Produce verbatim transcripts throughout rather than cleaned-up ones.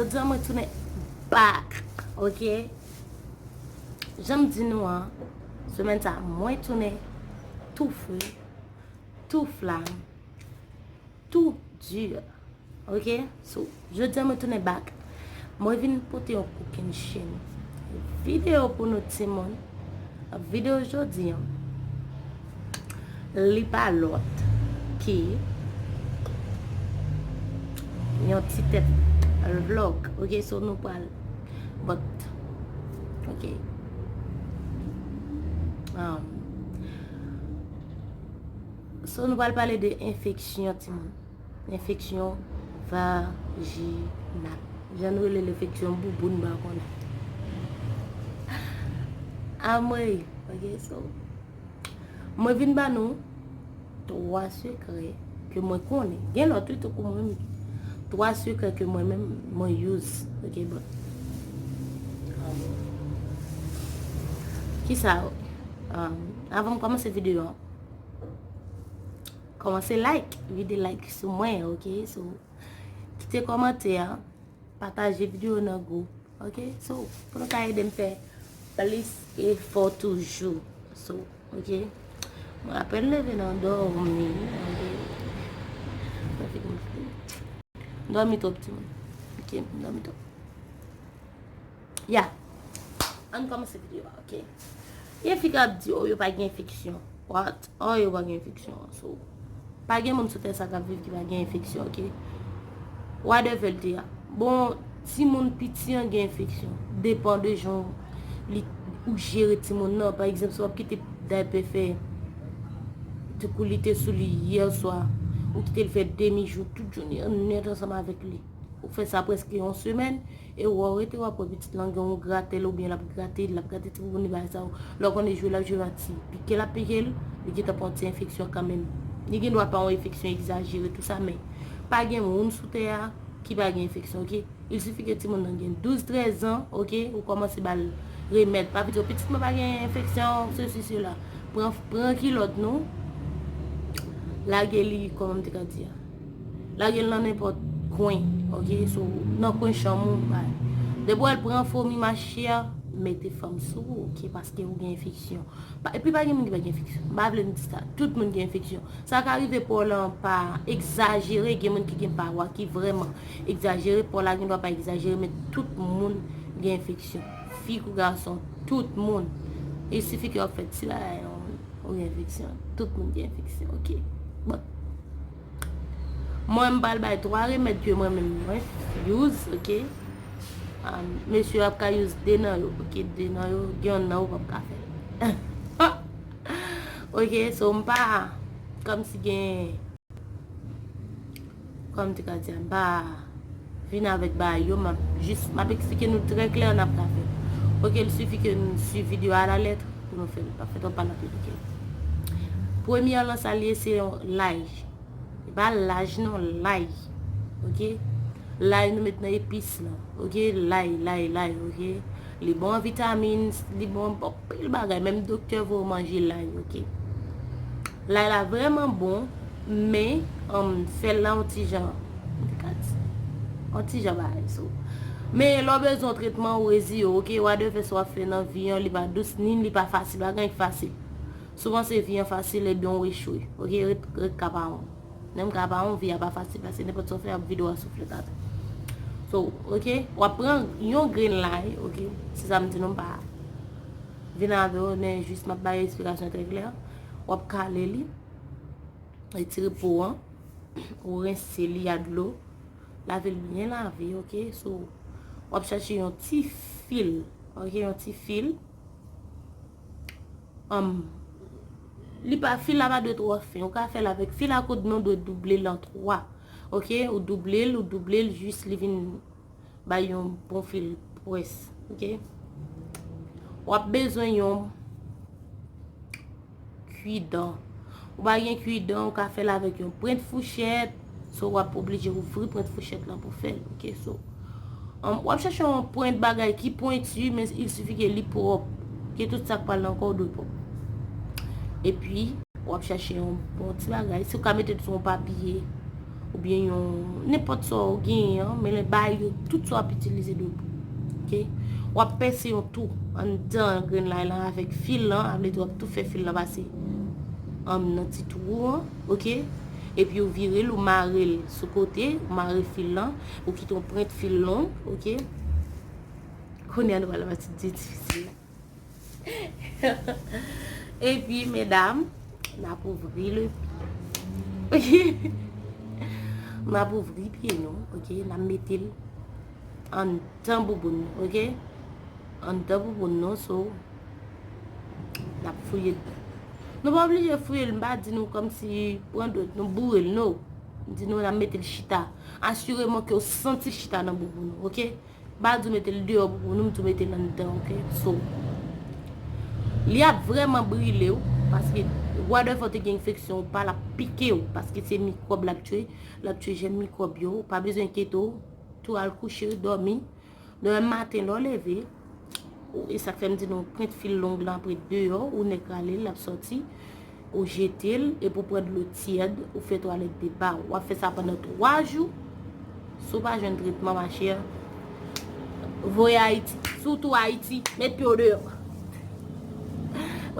Jodi a mwen tounen back, ok? Jan m di nou an, semèn sa a mwen tounen tou feu, tou flam, tou dur, ok? So, jodi a mwen tounen back. Mwen vin pote yon cooking chaîne videyo pou nou timoun. Videyo jodi an, li pa lòt ke yon ti tèt vlog, ok? So, nou pral, but, ok. Um, so, nou pral pale de enfeksyon, timoun. Enfeksyon vajinal. Jan nou rele l enfeksyon bouboun, m pa konnen. Anmwey, ok, so, mwen vin ba nou twa sekrè ke mwen konnen. Gen lòt wi, tankou mwen menm. Twa sekrè ke mwen menm, mwen use, ok, bon. Um, kisa, um, avan m kòmanse videyo an, kòmanse like, vide like sou mwen, ok? So, kite kòmantè, pataje videyo nan gwoup, ok? So, pou nou ka ede m fè plis efò toujou. So, ok? Mwen apèn leve nan dòmi, ok? Mwen fini m fini. M dòmi twòp, timoun. Ok, m dòmi twòp. Ya. Ann kòmanse videyo a, ok? Gen fi k ap di, oh, yo pa gen enfeksyon. What? Oh, yo pa gen enfeksyon. So, pa gen moun sou tè sa k ap viv ki pa gen enfeksyon, ok? Whatever l te a. Bon, timoun piti an gen enfeksyon. Depan de jan li, ou jere timoun nan. Pa egzanp, si w ap kite daypè fè, tankou li te sou li yè swa, ou kite l fè demi jou, tout jounen an nèt ansanm avèk li. Ou fè sa prèske yon semèn, e w rete w ap wè pitit lan gen yon gratèl oubyen l ap grate, l ap grate ti bouboun li bagay sa yo. Lè w konnen jwe l ap jwe, yon ti pike l ap pike l, li gentan pran yon ti enfeksyon kanmenm. Li gen dwa pa yon enfeksyon egzajere, tou sa, men pa gen moun sou tè a ki pa gen enfeksyon, ok? Il sifi ke timoun nan gen douz, trèz an, ok? Ou kòmanse ba l remèd. Pa vin di, oh, pitit mwen pa gen enfeksyon, sesi, sela. Pran, pran kilòt nou, lage li, kòman m te ka di a? Lage l nan nenpòt kwen, ok? So, nan kwen chanm ou, bay. Depi w al pran fomi machè, mete fanm sou ou, ok? Paske ou gen enfeksyon. Pa, epi pa gen moun ki pa gen enfeksyon. M pa vle n di sa. Tout moun gen enfeksyon. Sa ka rive pa w lan pa egzajere, gen moun ki gen pa w a ki vrèman egzajere, pa w la gen dwa pa egzajere, men tout moun gen enfeksyon. Fi kou gason, tout moun. Il sifi ke w ap fè ti bagay, ou gen enfeksyon. Tout moun gen enfeksyon, ok. Bon. Mwen, m pral bay twa remèd ke mwen menm mwen use, ok. Um, mesye ap ka use de nan yo, ok, de nan yo, gen yonn nan ou p ap ka fè l. Ok, so m pa, kòmsi gen, kòman m te ka di a, m pa vin avèk bagay yo, m ap jis, m ap eksplike nou trè klè, n ap ka fè. Ok, il sifi ke nou swiv videyo a la lèt pou nou fè l, pa fè twòp pale anpil, ok. Premye lan sa l ye, se yon lay. E pa laj non, lay. Ok? Lay nou met nan epis lan. Ok? Lay, lay, lay, ok? Li bon an vitamin, li bon an anpil bagay. Menm doktè voye w manje lay, ok? Lay la vrèman bon, men, um, sèl la yon ti jan, yon ti jan bagay, so. Men lè w bezwen yon tretman, ou reziye w, ok? Whatever sa w ap fè nan vi an, li pa dous, ni li pa fasil, pa gen anyen ki fasil. Souvan se vi an fasil, ebyen ou echwe. Ok, ret, ret ka pa won. Menm ka pa won, vi a pa fasil, paske nenpòt sa w fè ap vide w a souflèt atè. So, ok, w ap pran yon grenn lay, ok, se sa m di nou, m pa vin avè w, men jis m ap bay esplikasyon trè klè. W ap kale li, retire po an, ou rense li a dlo, lave l byen lave, ok, so, w ap chache yon ti fil, ok, yon ti fil, Um, li pa, fil la pa dwe twò fen. Ou ka fè l avèk fil a koud, men ou dwe double l an twa. Ok? Ou double l, ou double l jis li vin bay yon bon fil pwès. Ok? W ap bezwen yon kwidan. Ou pa gen kwidan, ou ka fè l avèk yon pwent fouchèt. So, w ap oblije ouvri pwent fouchèt lan pou fè l. Ok, so, um, w ap chache yon pwent bagay ki pwenti, men il sifi ke li pwòp. Ke tout sa k pral nan kò w dwe pwòp. Epi, w ap chache yon bon ti bagay. Si w ka mete l sou yon papye, oubyen yon nenpòt sa w genyen an, men lè bay yo tout sa w ap itilize dlo pou. Oke? W ap pèse yon tou anndan grenn lay lan avèk fil lan, sa vle di w ap tou fè fil lan pase ann nan ti twou an, oke? Epi ou vire l, ou mare l sou kote, ou mare fil lan, ou kite yon pwent fil long, oke? Kounye a nou pral nan pati difisil la. Epi, medam, n ap ouvri le pye. N ap ouvri pye nou, oke? N ap mete l anndan bouboun nou, oke? Anndan bouboun nou, so, n ap fouye dedan. Nou pa oblije fouye l, m pa di nou kòmsi pran dwèt nou boure l, no. M di nou n ap mete l chita. Asireman ke w santi l chita nan bouboun nou, oke? M pa di w mete l deyò pou nou, m di w mete l anndan, oke? So, li ap vrèman brile w, paske what if ou te gen enfeksyon ou pa, l ap pike w, paske se mikwòb l ap tchwe, l ap tchwe jèm mikwòb yo, ou pa bezwen enkyete w, tou al kouche, dòmi. Demen maten, lè w leve, ou, e sa k fè m di nou pwent fil long lan apre deyò, ou nèk rale l, l ap sòti. Ou jete l, epi ou pran dlo tyèd, ou fè twalèt de ba w. W ap fè sa pandan twa jou. Si w pa jwenn tretman, machè, voye Ayiti. Si w tou Ayiti, met pye w deyò.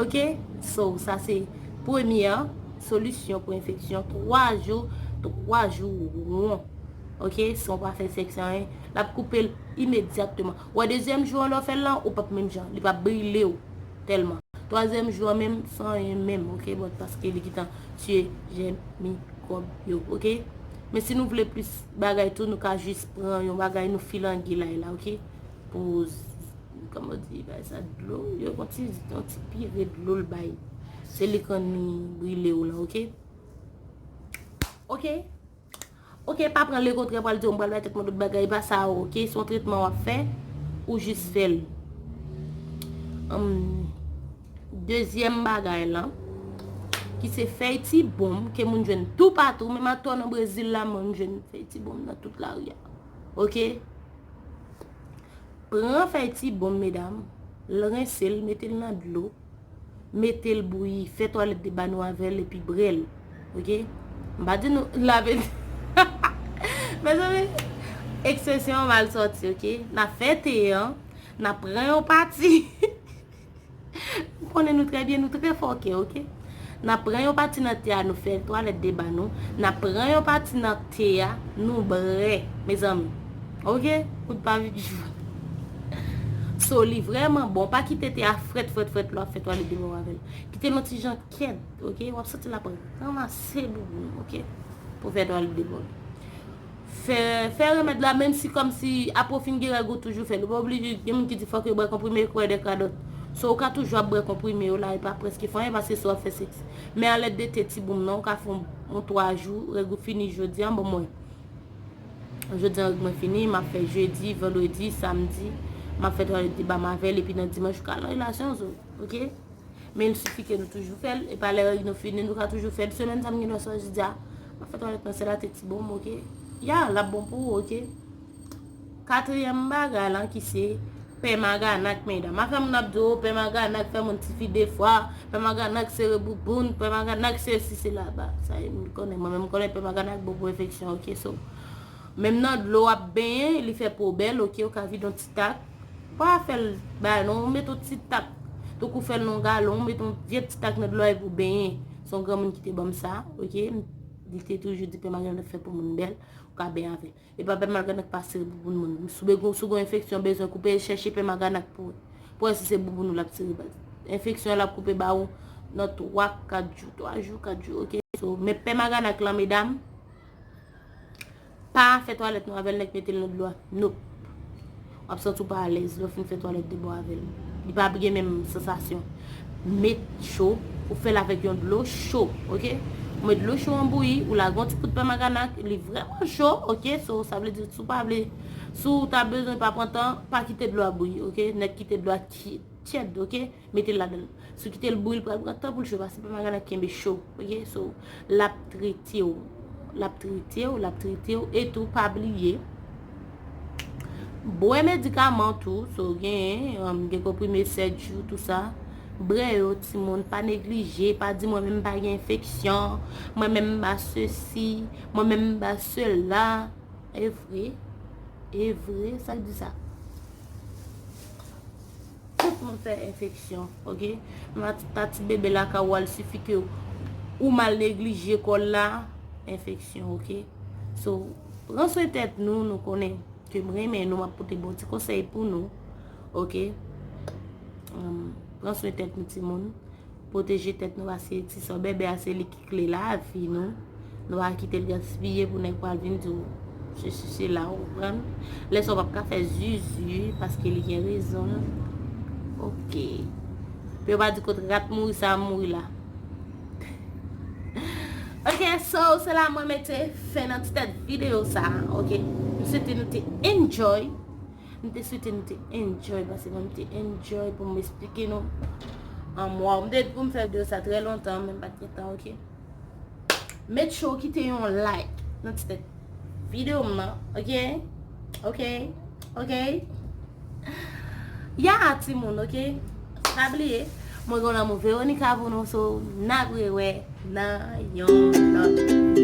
Oke? So, sa se premyè solisyon pou enfeksyon. Twa jou, twa jou won. Oke? San w pa fè sèks anyen, l ap koupe l imedyatman. Wè, dezyèm jou an, lè w fè l lan, ou p ap menm jan. Li p ap brile w tèlman. Twazyèm jou an menm, san anyen menm, oke, but paske li gentan tiye jèm mikwòb yo, oke? Men si nou vle plis bagay tou, nou ka jis pran yon bagay, nou filange lay la, oke? Pou, kòman di, bay sa dlo, yo yon ti, yon ti pire dlo l bay. Se li k anni brile w lan, oke? Oke? Oke, pa pran lekontrè pral di w m pral bay tèt mwen lòt bagay, pa sa, oke? Se yon tretman w ap fè, ou jis fè l. Hum, dezyèm bagay lan, ki se fèy ti bonm, ke moun jwenn toupatou, menm atò nan Brezil la, moun jwenn fèy ti bonm nan tout lari a. Oke? Pran fèy ti bonm, medam, rense l, mete l nan dlo, mete l bouyi, fè twalèt de ba nou avè l, epi brè l. Oke? M pa di nou lave. Mezanmi, ekspresyon an mal sòti, oke? N ap fè te an, n ap pran yon pati. M konnen nou trè byen, nou trè fòkè, oke? N ap pran yon pati nan te a, nou fè twalèt de ba nou. N ap pran yon pati nan te a, nou brè, mezanmi. Oke? Kout pa vit jou. So, li vrèman bon. Pa kite te a frèt, frèt, frèt, lè w ap fè twalèt de ba w avè l. Kite l yon ti jan kèd, oke? W ap santi l ap ranmase bouboun, oke? Pou fè twalèt de ba w. Fè, fè remèd la, menm si kòmsi apre w fin gen règ ou toujou fè l. Ou pa oblije, gen moun ki di fòk yo bwè konprime, kwè de kadòt. So, ou ka toujou ap bwè konprime yo la, e pa prèske fè anyen, paske si w ap fè sèks. Men alèd de te ti bonm nan, ou ka fè yon, yon twa jou, règ ou fini jodi an, bon mwen. Jodi an règ mwen fini, m ap fè jedi, vandredi, samdi, m ap fè twalèt de ba m avè l, epi nan dimanch ou ka nan relasyon zo, oke? Men il sifi ke nou toujou fè l, e pa lè règ nou fini, nou ka toujou fè l. Semèn sa m gen dwa sòti di a, m ap fè twalèt mwen, sèl a te ti bonm, oke? Ya, l ap bon pou ou, oke? Katriyèm bagay lan ki se pè maganak, medam. Afè moun ap di, o, pè maganak fè moun tifi defwa, pè maganak sere bouboun, pè maganak sesi, sela, ba. Sa, m konnen, mwen menm, m konnen pè maganak bon pou enfeksyon, oke? So, menm nan dlo w ap benyen, li fè po bèl, oke? Ou ka vide yon ti tak. Pa fè l, ba, non, ou met yon ti tak. Tankou fè l nan yon galon, ou met yon vye ti tak nan dlo a epi w benyen. Se yon granmoun ki te ban m sa, oke? Li te toujou di pè maganak fè po moun bèl, ou ka benyen avè l. E pa pè maganak pa sere bouboun moun. Si w be-, si w gen enfeksyon, bezwen koupe, chèche pè maganak pou, pou wè si se bouboun ou l ap sere, baz. Enfeksyon an l ap koupe ba ou nan twa, kat jou, twa jou, kat jou, oke? So, men pè maganak lan, medam, pa fè twalèt nou avè l, nèk mete l nan dlo a. Nop. W ap santi w pa alèz lè w fin fè twalèt de ba w avè l. Li pa gen menm sansasyon. Met cho, ou fè l avèk yon dlo cho, oke? Ou met dlo cho an bouyi, ou lage yon ti kout pè maganak, li vrèman cho, oke? So, sa vle di, si w pa vle, si w ta bezwen pa pran tan, pa kite dlo a bouyi, oke? Nèk kite dlo a ki-, tyèd, oke? Mete l ladan l. Si w kite l bouyi, l pral pran tan pou l cho, paske pè maganak kenbe cho, oke? So, l ap trete w. L ap trete w, l ap trete w. E tou, pa bliye, bwè medikaman tou. So, gen, um, gen konprime sèt jou, tou sa. Bre yo, timoun, pa neglije, pa di mwen menm m pa gen enfeksyon, mwen menm m pa sesi, mwen menm m pa sela. E vre, e vre, sa k di sa? Tout moun fè enfeksyon, oke? Menm a ti, a ti bebe lakay ou a, l sifi ke ou mal neglije kò l la, enfeksyon, oke? So, pran swen tèt nou, nou konnen ke m renmen nou, m ap pote bon ti konsèy pou nou, oke? Um, pran swen tèt nou, timoun. Pwoteje tèt nou, paske ti sò bèbè a, se li ki kle lavi nou. Nou pa kite l gaspiye pou nèg pral vin di w sesi sela, ou konprann? Lè sa w p ap ka fè zuzu, paske li gen rezon l. Oke. Pou yo pa di kot rat mouri, sa mouri la. Oke, so, se la mwen mete fen nan ti tèt videyo sa, oke? M swete nou te enjoy. M te swete nou te enjoy, paske mwen m te enjoy pou m esplike nou. An mwa, m te di pou m fè videyo sa trè lontan, men m pa t gen tan, oke? Make sure w kite yon like nan ti tèt videyo m nan, oke? Oke? Oke? Ya, timoun, oke? Pa bliye, mwen gen lanmou Veronica pou nou, so n ap rewè nan yon lòt